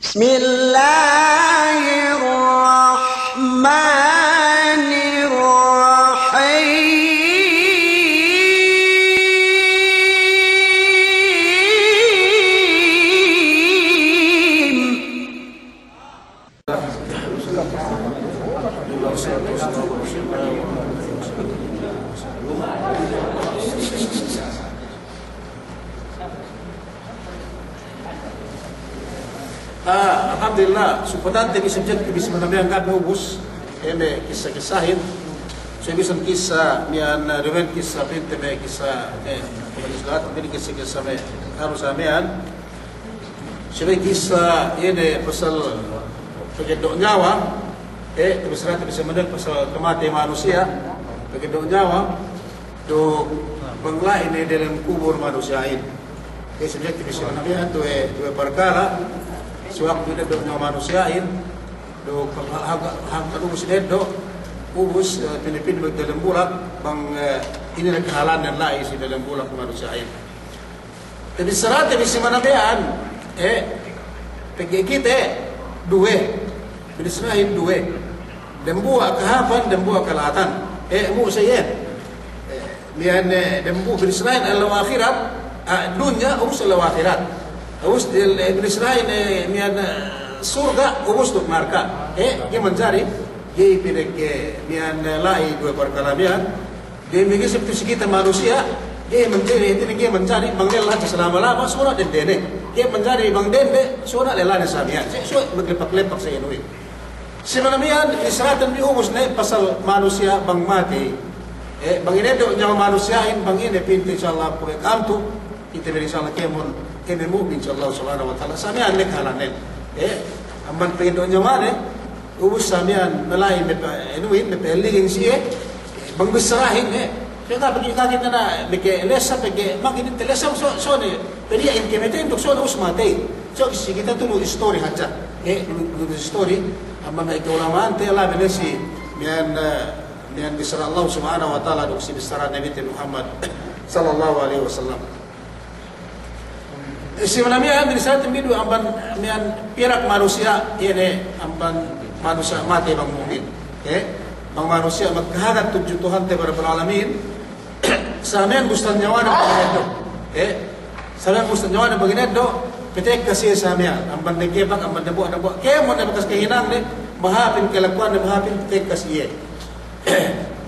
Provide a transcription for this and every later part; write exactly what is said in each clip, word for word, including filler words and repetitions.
بسم الله الرحمن الرحيم. Ah, alhamdulillah, sumpatante bi subjekte bi si manameyan ga'i ubus, eh, me' kissa-kissahin. So, bisan kissa miya'an, eh, duma'in kissa pinte me' kissa, eh, kissa-kissa me' harus ameyan. Subey kissa ine pasal pegeddo' niyawa, eh, tabissarate bi si manameyan pasal kamatey manusiya', pegeddo' niyawa, duk bang la'i ne delem kubul manusiya'in. Eh, subjekte bi si manameyan duwe, duwe parkala', si waktu ineddo' niyawa manusiya'in, duk hangkan, hangkan ubus ineddo', ubus, eh, pinī-pinī delem bulak, bang, eh, ine ne kahālannen la'i si delem bulak manusiya'in. Tabissarate bi si manameyan, eh, pegge' kite duwe, binissarahin duwe. Dembuwa' kahāpan, dembuwa' kala'atan. Eh, mu' sa iyan. Eh, miya'an, eh, dembu-, binissarahin ellew ahirat, ah, dunya, ubus ellew ahirat. Ubus, eh, binissarahin, eh, miya'an, eh, surga', ubus duk narka'. Eh, ga'i manjari, ga'i pinegge' miya'an, eh, la'i duwe parkala' miya'an. Ga'i maghisab tu si kite manusiya', ga'i manjari, hātinen ga'i manjari bang lella hadja salama-lama, sōng ne dende ne. Ga'i manjari bang dende, sōng ne lella ne sa miya'an. Si, so, maglepak-lepak sa inuwi. Si manameyan, binissaraten bi ubus ne pasal manusiya' bang matey. Eh, bang ineddo' niyawa manusiya'in, bang ine pinte, insya Allah, kuwe' ka'am tu, kite bi, insya Allah, kēmon, kēmon mu'min, insya Allah, subhanahu wa ta'ala. Sa miya'an ne kahālannen. Eh, amban pegeddo' niyawanen, ubus sa miya'an mala'i me' pe-, inuwin, me' pe'elligin siye, bang bissarahin, eh. Kaya pegge' kite na, pegge' lessa, pegge' maginin te lessa, so, sōng ne, pegge' in kēmon te, duk sōng ne ubus matey. So, si kite tunu istori hadja. Eh, tunu, tunu istori, amban me' ka'ulama'ante, labi ne si, miya'an, eh, miya'an bissara Allah subhanahu wa ta'ala, duk si bissara Nabite Muhammad sallallahu alaihi wasallam. Si manameyan, binissaraten bi du amban miya'an pirak manusiya', iye ne amban manusiya' matey bang mu'min. Eh, bang manusiya' magkahagad tudju Tuhante bi Rabbul Alamin, sa miya'an ubus niyawanen bang ineddo'. Eh, sa miya'an ubus niyawanen bang ineddo', patekka siye sa miya'an, amban dengkepak, amban dembuwa', dembuwa'. Kēmon ne bakas kahinangne, mahāpin kalakuwanne, mahāpin patekka siye.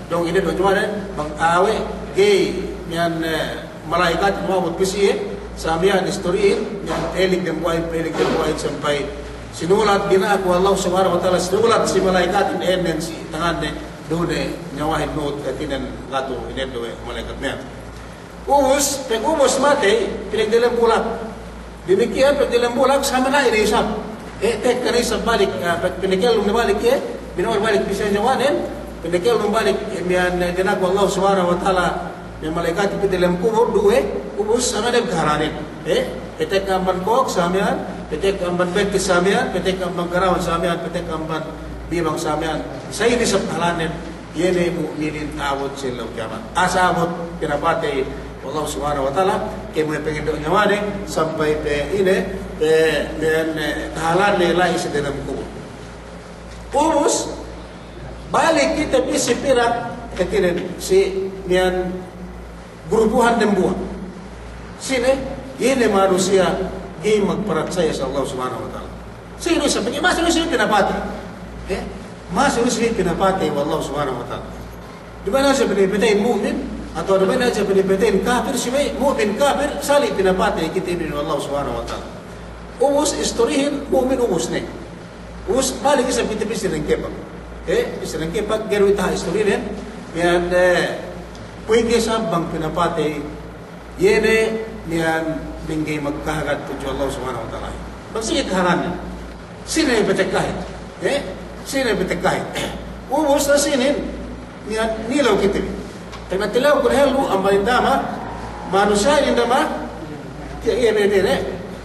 Duk ineddo' niyawanen, bang awe', ga'i, miya'an, eh, mala'ikatin umabut pī siye, sa miya'an istorihin, miya'an pe'ellig dembuwa'in, pe'ellig dembuwa'in sampay sinulat, dina'ak we' Allah subhanahu wa ta'ala, sinulat si mala'ikatin ēnnen si tanganne, duk ne niyawahin nuhut, hātinen la'i tu ineddo' we' mala'ikat miya'an. Ubus, pag ubus matey, pinī delem bulak. Damikkiyan pag delem bulak, sa miya'an la'i ne isab. Eh, tekka ne isab balik, ah, pag pinakellum ne balik iye, binawal balik pī siye niyawanen, pinakellum balik, eh, miya'an, eh, dina'ak we' Allah subhanahu wa ta'ala, miya'an mala'ikatin pī delem kubul, duwe, ubus sa miya'an kahālannen. Eh, patekka amban kōk, sa miya'an, patekka amban bekkis, sa miya'an, patekka amban garawan, sa miya'an, patekka amban bibang, sa miya'an. Sa inin isab kahālannen. Iye ne mu'minin ta'abut si ellew kiyamat. Asal abut pinapatey we' Allah subhanahu wa ta'ala, kēmon pegeddo' niyawane, sampay pe ine, pe, pe, eh, kahālanne la'i si delem kubul. Ubus, balik kite pī si pirak, hātinen, si miya'an grupuhan dembuwa'. Sine, iye ne manusiya' ga'i magparatsaya si Allah subhanahu wa ta'ala. Sine, sa pegge' masi ne siye pinapatey. Eh? Masi ne siye pinapatey we' Allah subhanahu wa ta'ala. Duma'in hadja pinapatey mu'min, atawa duma'in hadja pinapatey kafir, subey mu'min kafir, sali' pinapatey kite bi we' Allah subhanahu wa ta'ala. Ubus istorihin mu'min ubus ne. Ubus balik isab kite pī si dengkepak. Eh, pī si dengkepak, ga'i du taha istorinen, miya'an, eh, puwing isab bang pinapatey, iye ne miya'an mangga'i magkahagad tudju Allah subhanahu wa ta'ala. Bang sine kahālanne. Sine patekkahin. Eh, sine patekkahin. Ubus na sinin, Niya', nilew kite bi. Pegge' nilew ku dehellu amban indama, manusiya'in indama, tiya' iye ne, ne, ne.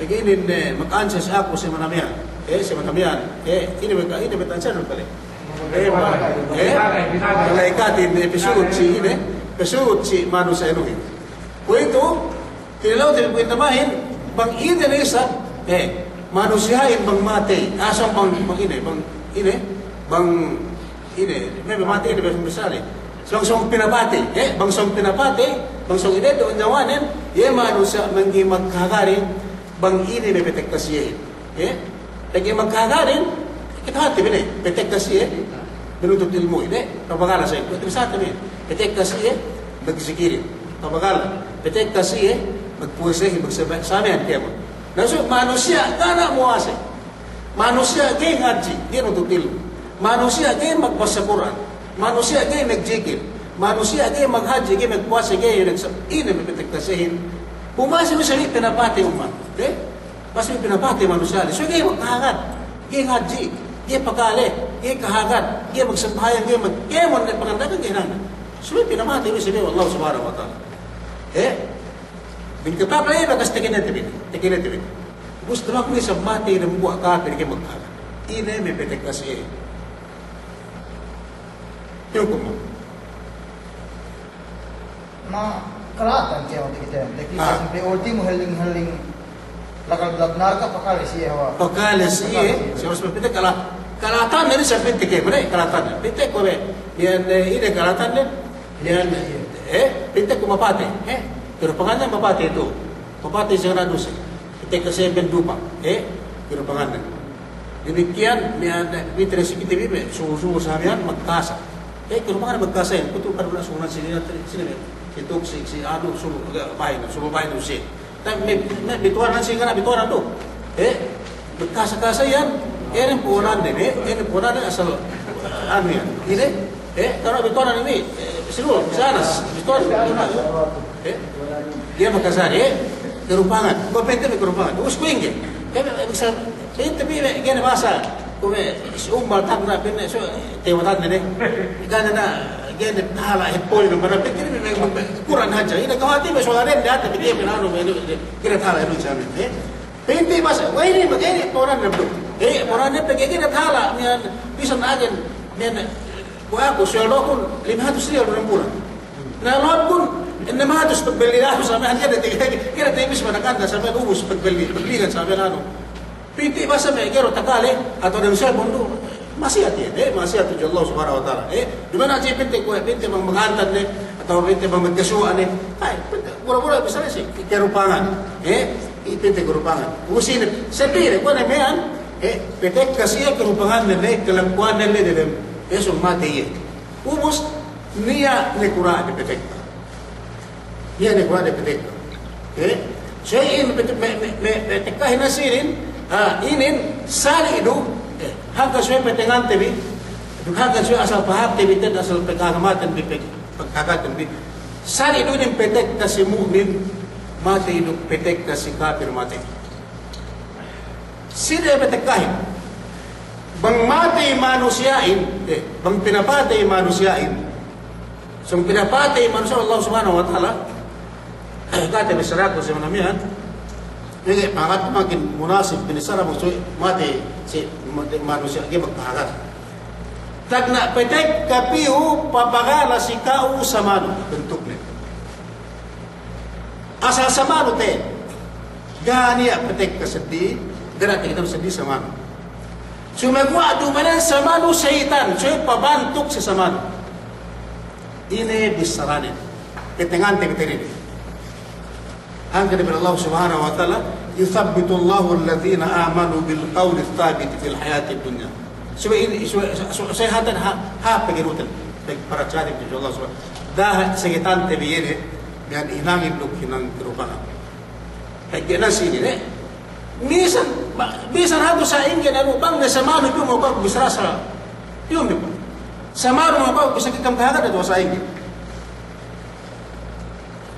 Pegge' inin, eh, maka'ansa si aku si manameyan. Eh, si manameyan. Eh, ine maka, ine maka ta'ansa du pale. Eh, ma-, eh, malaikatin, eh, pasulut si ine, pasulut si manusiya'in inin. Kuwe'itu, Tinilewte bi ku indamahin, bang ine ne isab, eh, Manusiya'in bang matey, asal bang, bang ine, bang ine, bang ine, me' matey ine, bang misali. Bang sōng pinapatey, eh, bang sōng pinapatey, bang sōng ine, do'o nyawanen, iye manusiya' mangga'i magkahagad, bang ine me' petekka siye. Eh, pegge' magkahagad, kite hāti bi ne, petekka siye, manuntut ilmu' ine, pabagala siye, kite bi sa' te bi, petekka siye, magsikirin, pabagala, petekka siye, magpuwasahin, magsambahayangin, kēmon. Na, so, manusiya' ga' ne muwase. Manusiya' ga'i ngadji', ga'i nuntut ilmu'. Manusiya' ga'i magbasa Kur'an. Manusiya' ga'i magjikil. Manusiya' ga'i maghadji', ga'i magpuwase, ga'i nagsam-, ine me' petekka siyehin. Bumasi me' sabi pinapatey ummat. Eh? Basi me' pinapatey manusiya'. So, ga'i magkahagad. Ga'i ngadji'. Ga'i pakale. Ga'i kahagad. Ga'i magsambahayang. Ga'i mag-, kēmon ne panganda'akan ga'i hinang. So, me' pinapatey me' sabi Allah Subhanahu wa Ta'ala. Eh? Bang kapa'in bakas tekka ne te bi, tekka ne te bi. Ubus tamak ne sa' matey dambuwa' kapil ga'i magkahagad. Ine me' petekka siye. Hukum. Na, kala'atan siye, waktu kite. Lagi ah. Sampe ultimo heling-heling. Lakal blak narka' pakale siye wa. Pakale siye. Pakale siye. Siye harus pinte kala-, kala'atan ne sa' pinte ke, bere, kala'atan. Pinte ko be. Iyan, eh, ine kala'atan ne. Iyan, eh, pinte ko mapatey, eh. Pero panganne mapatey tu. Mapatey siye na duse. Pinte ke siye ben dupa, eh. Pero panganne. Damikiyan, miya'an, eh, pinte si kite bi me', sumu-sumu sa miya'an, magkasa. Eh, pero panganne magkasa iyan, kutu' kan wala' sumu na sine, sine me'. Si tuksik, si anu, sumu, ga', bahin, sumu bahin, siye. Tapi me', me', bituwanan si kana' bituwanan tu. Eh, magkasa-kasa iyan, iyan po'onannen, eh, iyan po'onannen asal, anu iyan. Ine, eh, kana' bituwanan ine, eh, sinuwal, si Anas, bituwanan, eh, iyan magkasa, eh, karupangan. Kuwe' pinte me' karupangan. Ubus kuwe' ingge. Eh, me', me', bisa, pinte bi me', ga'i ne basa. Kuwe' si umbal tagna' pinte, so, tewatan ne. Ga'i ne na, ga'i ne tahala' hep poli no, mana pikil me', me', me', Kur'an hadja. Ine kawati me' suwala ne, dati pikil me' anu, me', me', ga'i ne tahala' inu jamin, eh. Pinte basa, we' ine, ga'i ne po'onannen du. Eh, po'onannen pegge' ga'i ne tahala', miya'an, bisan agen, miya'an, kuwe' aku, suweldokun, lime hatus riyal du dambulan. Na, lobkun, ennem hatus pagbelli anu, sa' miya'an, ga'i ne, ga'i ne, ga'i ne, bis mana kanda, sa' miya'an, ubus pagbelli, pagbelli kan, sa' miya'an, anu. Pinte basa me' ga'i du takale, atawa dem selpon du, ma'asiyat iye, eh, ma'asiyat tudju Allah Subhanahu wa Ta'ala, eh, duma'in hadja pinte kuwe', pinte bang magantan ne, atawa pinte bang magkasuwa'an ne, ay, pinte, bura-bura bisa ne si, karupangan, eh, i pinte karupangan. Ubus ine, sabi ne, kuwe' ne miya'an, eh, petekka siye karupangannen ne, kalakuwannen ne, dem, eh, sōng matey iye. Ubus, niya' ne kura' de petekka. Niya' ne kura' de petekka. Eh? So inin pete-, me-, me-, me-, petekkahin sinin, ah, inin, sali' du, eh, hangkan subey petengante bi, duk hangkan subey asal pahāpte bi te'ed asal pekahagamaten bi, pe-, pekahagaten bi. Sali' du inin petekka si mu'min matey duk petekka si kapil matey. Sine petekkahin? Bang matey manusiya'in, eh, bang pinapatey manusiya'in. Sōng pinapatey manusiya'in Allah Subhanahu wa Ta'ala. Kate bissaraku si miya'an. Pegge' pangat makin munasib binissara bang subey matey si matey manusiya' ga'i magkahagad. Tagna' petekka piyu papagala si ka'u samanu bentuknen. Asal samanu te'ed. Ga' niya' petekka seddili, ga' niya' petekka seddili samanu. Sumeguwa' duma'in samanu seyitan, subey pabantuk si samanu. Ine bissaranen. Petengante bi te'ed inin. Hangkan pa'in Allah Subhanahu wa Ta'ala, "Yuthabbitullahu alladhina amanu bil qawli thabiti fil hayatid dunya." Subey inin, subey, subey, subey hātinen ha-, ha-, pegge' inin, pegge' paracayate bi Allah Subhanahu. Da'a segetante bi iye ne, miya'an hinangin duk hinang karupangan. Pegge' ne sinin, eh. Misan, ma-, misan hatu sa'ingge ne, bang ne samanu piyu mabang bissara sa. Piyu mabang. Samanu mabang bissara kite kahagad atawa sa'ingge.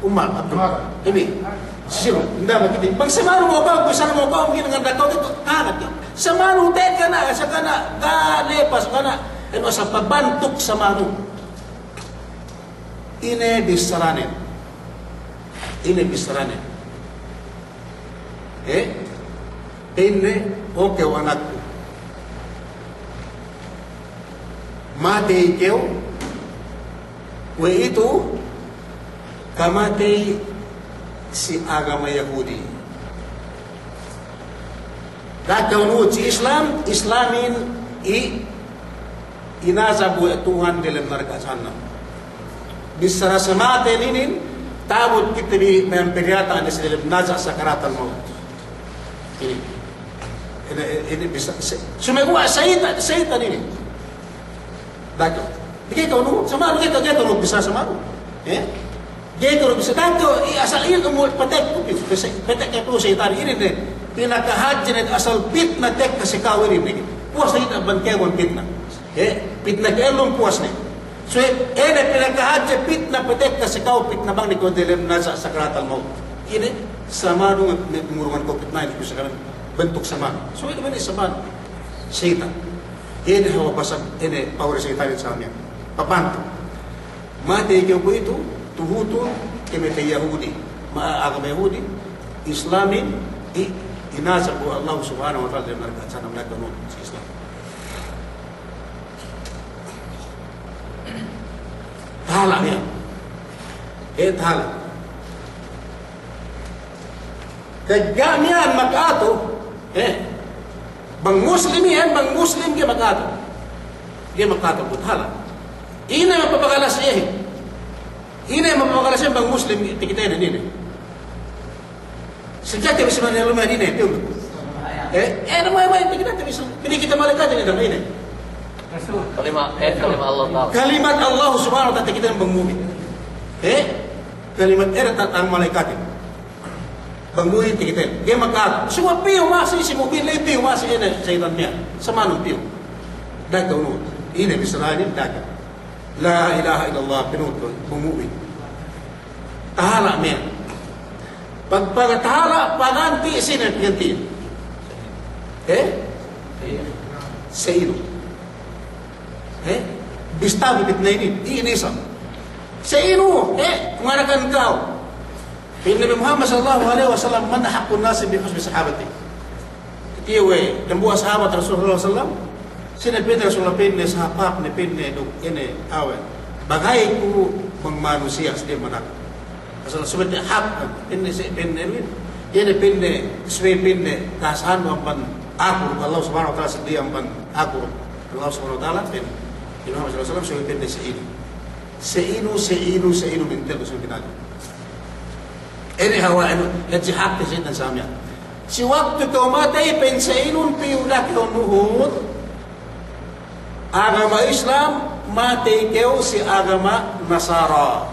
Umar, Abdul. Umar. Inin. Sisiru, inda' makite. Bang samanu mabang bissara mabang, gini nganda'ak ka'u te'ed kahagad. Samanu te'ed kana', sa' kana', ga' lepas kana'. Anu asal pabantuk samanu. Ine bissaranen. Ine bissaranen. Eh? Ine, o kew anakku. Matey kew, we' itu, kamatey si agama Yahudi. Da'a kew nuhut si Islam, Islamin i-, inazab we' Tuhan delem narka' jahannam. Bissara si mate inin, ta'abut kite bi me' pagdiyata' ne si delem naza' sakaratal maut. Inin. Inin, inin bisa, se-, sumeguwa' seyitan, seyitan inin. Da'a kew. Ga'i kew nuhut, samanu ga'i kew, ga'i kew nuhut bissara samanu. Eh? Ga'i kew nuhut bissara, da'a kew, i-, asal inin umul patekku piyu, pese-, patekku piyu seyitan inin ne. Pinakahadje ne asal pitna tekka si ka'u inin ne. Puwas ne kite amban kēmon pitna. Eh? Pitna kēmon puwas ne. So, inin pinakahadje pitna patekka si ka'u, pitna bang ne kew delem naza' sakaratal maut. Inin, samanu me-, me-, ngurungan kew pitna inin, bisa kami bentuk samanu. So, inin, inin samanu. Seyitan. Inin hawal pasal inin pawar seyitan inin sa miya'an. Papantu. Matey kew kuwe'itu, tuhutun, kamatey Yahudi. Ma-, agama Yahudi, Islamin, i-, inazab we' Allah Subhanahu wa Ta'ala dem narka' jahannam, narka' nuhut si Islam. Tahala' miya'an. Eh, tahala'. Pegge' miya'an maka'atu, eh, bang Muslim iyan, bang Muslim ga'i maka'atu. Ga'i maka'atu, bu tahala'. Ine mapapakalas iyehin? Ine mapapakalas iyehin bang Muslim takitene inin? Sejati bisa mane lumayan ine, piyu. Eh, eh, lumayan, lumayan, takitene bisa. Pini kite malaikat inin, ine. Kalima, eh, kalima Allah Ta'ala. Kalimat Allah Subhanahu wa Ta'ala takitene bang mu'min. Eh? Kalimat ere ta-, tang malaikatin. Bang mu'min takite. Ga'i maka'atu. Suwa piyu masi si mu'min, la'i piyu masi ine seyitan miya'an. Samanu piyu. Da'a kew nuhut. Ine bissarahin, da'a kew. La ilaha illallah, pinuhut bang mu'min. Tahala' miya'an. Pag-, pagtahala', paganti', sine ganti'in? Eh? Sa'inu. Eh? Bista bi pitna inin, inin isab. Sa'inu, eh, manakan ka'u. Pa'in Nabi Muhammad sallallahu alaihi wasallam, "Man ahaqqun nasi bi husni sahabati?" Kite we' dambuwa' sahabat Rasul sallallahu alaihi wasallam, sine pa'in Rasul, pa'inne sahabat ne, pa'inne duk ine awe. Bagayku bang manusiya' si diya' manakan. Asal subey te hak, pa'inne si, pa'inne inin. Iye ne pa'inne, subey pa'inne, kasahan amban aku, Allah Subhanahu wa Ta'ala, si diya' amban aku, Allah Subhanahu wa Ta'ala, pa'in Nabi Muhammad sallallahu alaihi wasallam, subey pa'inne sa'inu. Sa'inu, sa'inu, sa'inu, mintellu, subey pinali. Inin hawal inin, hadje hak te seyitan sa miya'an. Si waktu kew matey, pa'in sa'inun piyu da'a kew nuhut agama Islam, matey kew si agama Nasara.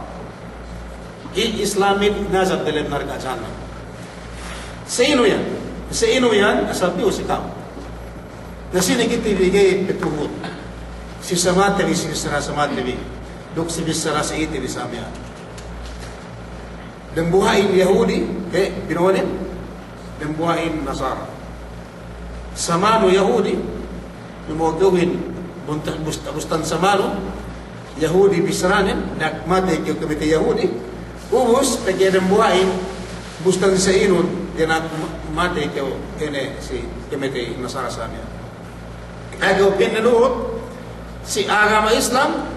I-, Islamin inazab delem narka' jahannam. Sa'inu iyan? Sa'inu iyan? Asal piyu si ka'u. Na sine kite bi ga'i patuhut. Si sa mate bi, si bissara sa mate bi. Duk si bissara sa ite bi sa miya'an. Dambuwa'in Yahudi, eh, bino'onen, dambuwa'in Nasara. Samanu Yahudi, duma'in ka'uhin, bunta-, busta-, bustan samanu, Yahudi bissaranen, da'a matey kew kamatey Yahudi, ubus, pegge' dambuwa'in, bustan sa'inun, dina'ak ma-, matey kew, ine, si kamatey Nasara sa miya'an. Da'a kew pa'inne nuhut si agama Islam,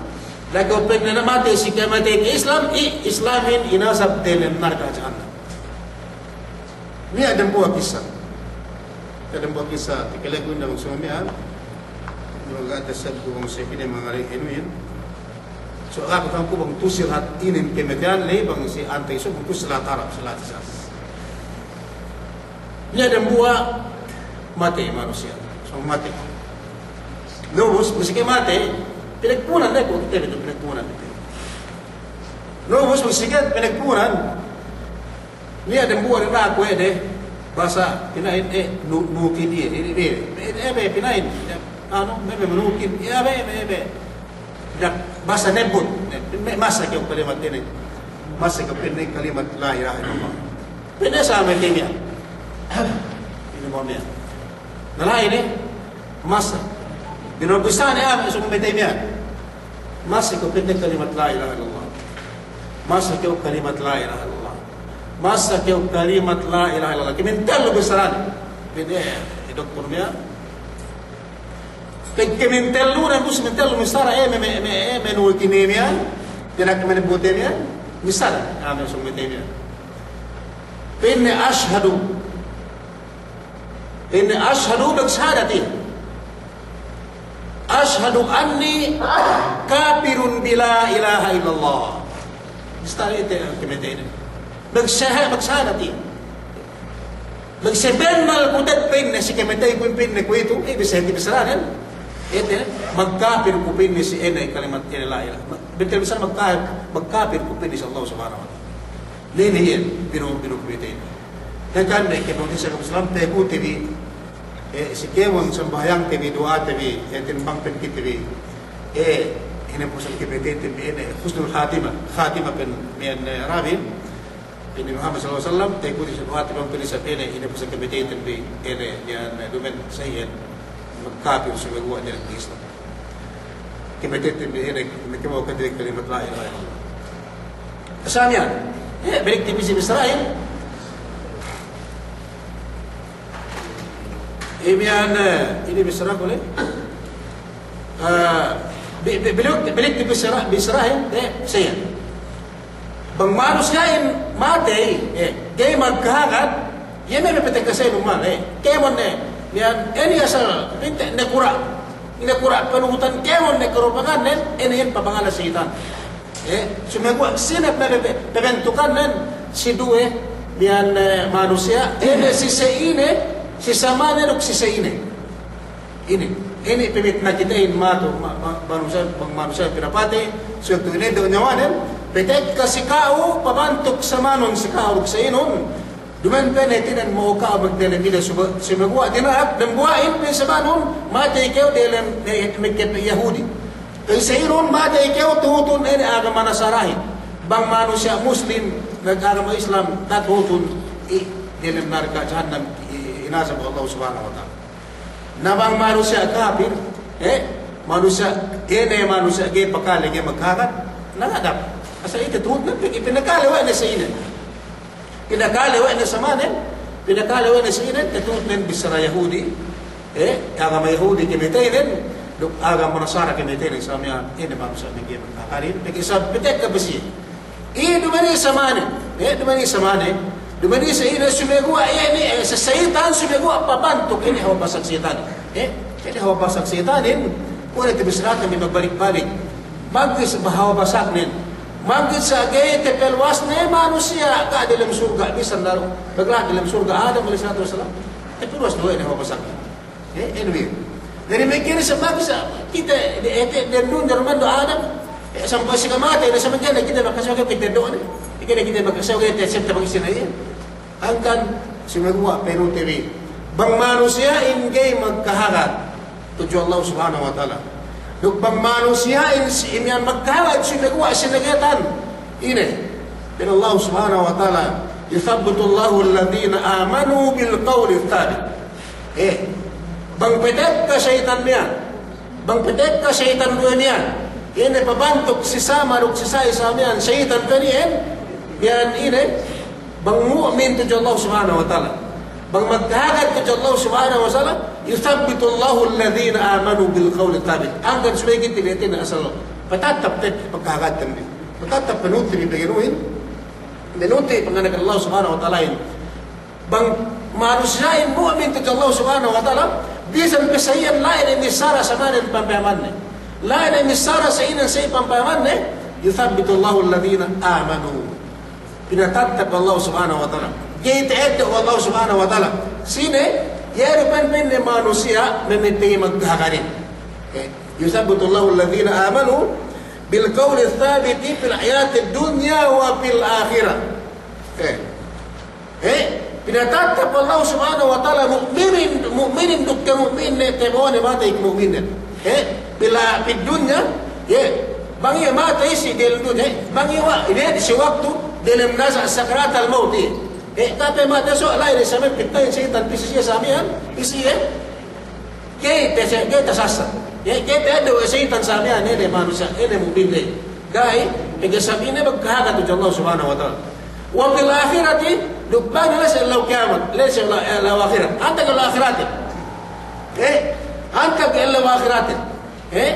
da'a kew pa'inne matey si kamatey ke Islam, i-, Islamin inazab delem narka' jahannam. Niya' dambuwa' kissa. Niya' dambuwa' kissa, takaleku inda bang sumamiyan. Bang ga' tasabbu bang sa'ingge mangaley inuhin. So, aku tangku bang tu'u si lahat inin kamateyan ley bang si antag isu bang tu'u si lahat Arab, si lahat Hijaz. Niya' dambuwa' matey manusiya'. So, matey. Ubus, bang sike matey, pinagpunan ley ku, kite bi tu pinagpunan. Ubus, bang sike pinagpunan, niya' dambuwa' ne aku ede, basa pina'in, eh, nu-, nukin iye, iye, iye, eh, eh, be, pina'in, anu, me', me', nukin, iye, be, be, be. Dak, basa nebut, ne, me', masa kew kalimat inin. Masa kew pa'inne kalimat la ilaha illallah. Pa'inne sa me' kemiya. Inin me' kemiya. Na la'i ne, masa. Bino'o bissāne ame' sōng me' kemiya. Masa kew pa'inne kalimat la ilaha illallah. Masa kew kalimat la ilaha illallah. Masa kew kalimat la ilaha illallah. Kamintellu bissāne. Pa'inne, eh, doktor miya. Ke-, kamintellu ne, bus mintellu missāra, eh, me', me', me', eh, me' nuwi kine miya. Tiya' ne me' nebute miya. Missāra, ah, me' sōng me' kemiya. Pa'inne ashhadu Ine ashhadu, magsahadat iye. Ashhadu anni kafirun bi la ilaha illallah. Basta ite kamatey ine. Magsaha-, magsahadat iye. Magsabennal ku te'ed pa'inne si kamatey ku pa'inne kuwe'itu, eh, bisa hāti bissaranen. Ite, magkapir ku pa'inne si ine kalimat ine la ilaha. Bentel bissara magka-, magkapir ku pa'inne si Allah Subhanahu wa Ta'ala. Lene iyan, binu, binu ku pa'inte. Hangkan ne, kēmon si agama Islam, pa'ekute bi, eh, si kēmon sambahayangte bi, duwa'ate bi, eh, timbang pa'in kite bi, eh, hinapusan kēmon te bi, eh, husnul khatimah, khatimah pa'in, miya'an, eh, Arabin, pa'in Muhammad sallallahu alaihi wasallam, pa'ekute si duwa'ate bi, pa'in isab, eh, hinapusan kēmon te bi, eh, miya'an, eh, duma'in sa iyan, magkapir, sumeguwa' diyalem Islam. Kēmon te bi, eh, miya'an, kēmon te bi kalimat la ilaha illallah. Sa miya'an, eh, balik te bi si bissarahin. Eh, miya'an, eh, ine bissaraku le. Eh, bi-, bi-, balik, balik te bi bissara-, bissarahin, eh, sa iyan. Bang manusiya'in matey, eh, ga'i magkahagad, iye me' patekka sa iyan ummal, eh. Kēmon ne, miya'an, ine asal, pa'inte, nakura', nakura' panuhutan, kēmon ne karupangannen, ine iyan pabangala seyitan. Eh, sumeguwa' sine pe-, pe-, pabentukannen si duwe miya'an, eh, manusiya', ine si sa'ine, si samane duk si sa'ine. Ine, ine pamit na kitehin matu, ma-, ma-, manusiya', bang manusiya' pinapatey, suwektu ine du nyawanen, patekka si ka'u, pabantuk samanun si ka'u duk sa'inun, Duma'in pa'in hātinen mo'o ka'u magdelem ine suba-, sumeguwa' dina'ak, dambuwa'in pa'in samanun, matey kew delem, eh, magkapir Yahudi. Pa'in sa'inun matey kew tuhutun ine agama Nasarahin. Bang manusiya' Muslim, magagama Islam, tahutu i-, delem narka' jahannam, i-, inazab Allah Subhanahu wa Ta'ala. Na bang manusiya' kapir, eh, manusiya', ine manusiya' ga'i pakale, ga'i magkahagad, na ga' dap. Asal ite tuhutnen, pegge' pinakale we' ne sa'inen. Pinakale we' ne samanen, pinakale we' ne sa'inen, katuhutnen bissara Yahudi, eh, agama Yahudi kamateynen, duk agama Nasara kamateynen, sa miya'an, ine manusiya' miya'an, pegge' isab patekka pe siye. Iye duma'in samanen, eh, duma'in samanen, duma'in sa'inen sumeguwa' iye ne, eh, sa-, seyitan sumeguwa' pabantuk ine hawal basag seyitanin. Eh, ine hawal basag seyitanin, kuwe' ne te bissarate bi magbalik-balik. Maggis bahawa basagnen. Maggis sa' ga'i tapaluwasne manusiya' ga' delem surga', bisan dahu' maglahat delem surga' Adam alayhis salatu wassalam. Tapaluwas du we' ne hawal basagnen. Eh, anyway. Jadi mikir sa' maggis sa' kite, de-, ete, dendun, derman du Adam. Eh, sampay si kamatey, de sa' mangkene kite makasuwa' kite do'ne. Kite, kite makasuwa' kite, septa bang isina iye. Hangkan sumeguwa' pa'inute bi, bang manusiya'in ga'i magkahagad tudju Allah Subhanahu wa Ta'ala. Duk bang manusiya'in si-, miya'an magkahagad sumeguwa' sinagetan. Ine, pa'in Allah Subhanahu wa Ta'ala, "Yuthabbitullahu alladhina amanu bil qawli thabit." Eh, bang patekka seyitan miya'an, bang patekka seyitan duwe miya'an, ine pabantuk si sama duk si sa'i sa miya'an, seyitan duwe miya'an, miya'an ine, bang mu'min tudju Allah Subhanahu wa Ta'ala. Bang magkahagad tudju Allah Subhanahu wa Ta'ala, "Yuthabbitullahu alladhina amanu bil qawli thabit." Hangkan subey kite bi hātinen asal patattap te bi pagkahagadten bi. Patattap panuhut bi pag'inuhin. Panuhut bi panganda'akan Allah Subhanahu wa Ta'alahin. Bang manusiya'in mu'min tudju Allah Subhanahu wa Ta'ala, bisan pe sa iyan la'i ne missara samanen pampayamanne. La'i ne missara sa ine sa iye pampayamanne, "Yuthabbitullahu alladhina amanu." Pinatattap Allah Subhanahu wa Ta'ala. Ga'i ta'eddo' Allah Subhanahu wa Ta'ala. Sine, iye du pa'in pa'inne manusiya' mamatey magkahagadin. Eh, "Yuthabbitullahu alladhina amanu bil qawli thabiti fil hayatid dunya wa fil akhirah." Eh, Eh, pinatattap Allah Subhanahu wa Ta'ala mu'minin, mu'minin duk ke mu'minin, tabo'one matey ke mu'minin. Eh, bila fid dunya, eh, bang iye matey si delem dunya, eh, bang iye wa-, ine si waktu delem nasa' sakaratal mawt iye. Eh, tapī matey so, la'i ne sa miya'an pitna'in seyitan pī si siye sa miya'an, pī si iye. Ga'i te-, ga'i tasasa'. Ga'i, ga'i ta'eddo' we' seyitan sa miya'an, ine manusiya', ine mu'min ley. Ga'i, pegge' sa ine magkahagad tudju Allah Subhanahu wa Ta'ala. Wa fil akhirati, duk bang la'i si ellew kiyamat, la'i si ellew, ellew ahirat. Antag ellew ahiratin. Eh? Antag ellew ahiratin. Eh?